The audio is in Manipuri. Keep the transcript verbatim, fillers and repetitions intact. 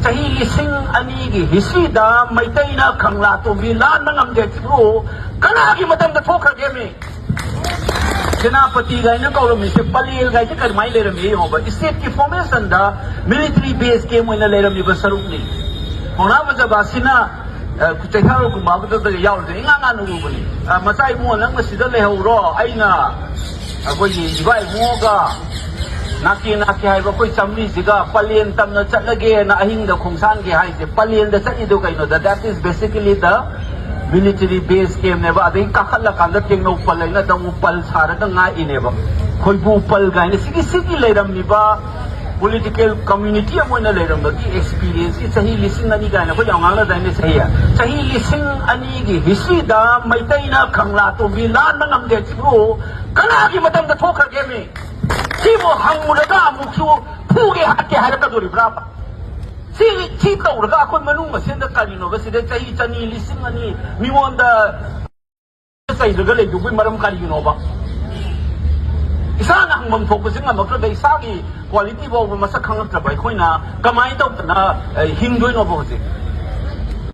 ꯆꯍꯤ ꯂꯤꯁꯤꯡ ꯑꯅꯤꯒꯤ ꯍꯤꯁꯇ꯭ꯔꯤꯗ ꯃꯩꯇꯩꯅ ꯀꯪꯂꯥ ꯇꯣꯝꯕꯤ ꯂꯥꯟꯕ ꯉꯝꯗꯦ ꯁꯤꯕꯨ ꯀꯅꯥꯒꯤ ꯃꯇꯝꯗ ꯊꯣꯛꯈ꯭ꯔꯒꯦꯃꯤ? ꯁꯦꯅꯥꯄꯇꯤ ꯀꯥꯏꯅ ꯀꯧꯔꯝꯃꯤꯁꯦ ꯄꯂꯦꯜ ꯀꯥꯏꯁꯦ ꯀꯔꯝꯍꯥꯏꯅ ꯂꯩꯔꯝꯃꯤ ꯌꯦꯡꯉꯣꯕ꯫ ꯏꯁꯇꯦꯠꯀꯤ ꯐꯣꯔꯃꯦꯁꯟꯗ ꯃꯤꯂꯤꯇꯔꯤ ꯕꯦꯁ ꯀꯦꯝ ꯑꯣꯏꯅ ꯂꯩꯔꯝꯃꯤꯕ ꯁꯔꯨꯛꯅꯤ꯫ ꯄꯥꯎꯅꯥ ꯕ꯭ꯔꯖꯕꯥꯁꯤꯅ, ꯑ, ꯆꯩꯊꯥꯔꯣꯜ ꯀꯨꯝꯕꯥꯕꯗꯨꯗ ꯌꯥꯎꯔꯤꯁꯦ ꯏꯉꯥꯡ ꯉꯥꯟꯅ ꯎꯕꯅꯤ꯫ ꯑ, "ꯃꯆꯥ ꯏꯕꯨꯡꯉꯣ, ꯅꯪꯅ ꯁꯤꯗ ꯂꯩꯍꯧꯔꯣ, ꯑꯩꯅ ꯑꯩꯈꯣꯏꯒꯤ ꯏꯕꯥ ꯏꯕꯨꯡꯉꯣꯒ ꯅꯥꯀꯦ ꯅꯥꯀꯦ ꯍꯥꯏꯕ ꯑꯩꯈꯣꯏ ꯆꯥꯃꯔꯤꯁꯤꯒ ꯄꯂꯦꯟ ꯇꯝꯅ ꯆꯠꯂꯒꯦꯅ ꯑꯍꯤꯡꯗ ꯈꯣꯡꯁꯥꯟꯒꯦ" ꯍꯥꯏꯁꯦ꯫ ꯄꯂꯦꯟꯗ ꯆꯠꯂꯤꯗꯣ ꯀꯩꯅꯣꯗ, that is basically the military base campꯅꯦꯕ꯫ ꯑꯗꯩ ꯀꯥꯈꯠꯂꯀꯥꯟꯗ ꯇꯦꯡꯅꯧ ꯄꯜ ꯍꯥꯏꯅ ꯇꯧ ꯄꯜ ꯁꯥꯔꯒ ꯉꯥꯛꯏꯅꯦꯕ꯫ ꯈꯣꯏꯕꯨ ꯄꯜ ꯀꯥꯏꯅ ꯁꯤꯒꯤ, ꯁꯤꯒꯤ ꯂꯩꯔꯝꯃꯤꯕ ꯄꯣꯂꯤꯇꯤꯀꯦꯜ ꯀꯝꯃ꯭ꯌꯨꯅꯤꯇꯤ ꯑꯃ ꯑꯣꯏꯅ ꯂꯩꯔꯝꯕꯒꯤ ꯑꯦꯛꯁꯄꯤꯔꯤꯌꯦꯟꯁꯀꯤ ꯆꯍꯤ ꯂꯤꯁꯤꯡ ꯑꯅꯤ ꯀꯥꯏꯅ ꯑꯩꯈꯣꯏ ꯌꯥꯝ ꯉꯥꯡꯅꯗꯥꯏꯅꯦ ꯆꯍꯤ꯫ ꯆꯍꯤ ꯂꯤꯁꯤꯡ ꯑꯅꯤꯒꯤ ꯍꯤꯁꯇ꯭ꯔꯤꯗ ꯃꯩꯇꯩꯅ ꯀꯪꯂꯥ ꯇꯣꯝꯕꯤ ꯂꯥꯟꯕ ꯉꯝꯗꯦ ꯁꯤꯕꯨ ꯀꯅꯥꯒꯤ ꯃꯇꯝꯗ ꯊꯣꯛꯈ꯭ꯔꯒꯦꯃꯤ? ꯁꯤꯕꯨ ꯍꯪꯉꯨꯔꯒ ꯑꯃꯨꯛꯁꯨ ꯐꯨꯒꯦ ꯍꯥꯠꯀꯦ ꯍꯥꯏꯔꯛꯀꯗꯣꯔꯤꯕ꯭ꯔꯥꯕ? ꯁꯤ, ꯁꯤ ꯇꯧꯔꯒ ꯑꯩꯈꯣꯏ ꯃꯅꯨꯡ ꯃꯁꯦꯟꯗ ꯀꯔꯤꯅꯣꯕ? ꯁꯤꯗ ꯆꯍꯤ ꯆꯅꯤ, ꯂꯤꯁꯤꯡ ꯑꯅꯤ ꯃꯤꯉꯣꯟꯗ ꯆꯩꯔꯒ ꯂꯩꯗꯨꯕꯒꯤ ꯃꯔꯝ ꯀꯔꯤꯒꯤꯅꯣꯕ? ꯏꯁꯥꯅ ꯍꯪꯐꯝ ꯊꯣꯛꯄꯁꯦ ꯉꯝꯃꯛꯇ꯭ꯔꯒ, ꯏꯁꯥꯒꯤ ꯀ꯭ꯋꯥꯂꯤꯇꯤ ꯐꯥꯎꯕ ꯃꯁꯛ ꯈꯪꯉꯛꯇ꯭ꯔꯕ ꯑꯩꯈꯣꯏꯅ ꯀꯃꯥꯏꯅ ꯇꯧꯗꯅ, ꯑ, ꯍꯤꯡꯗꯣꯏꯅꯣꯕ ꯍꯧꯖꯤꯛ?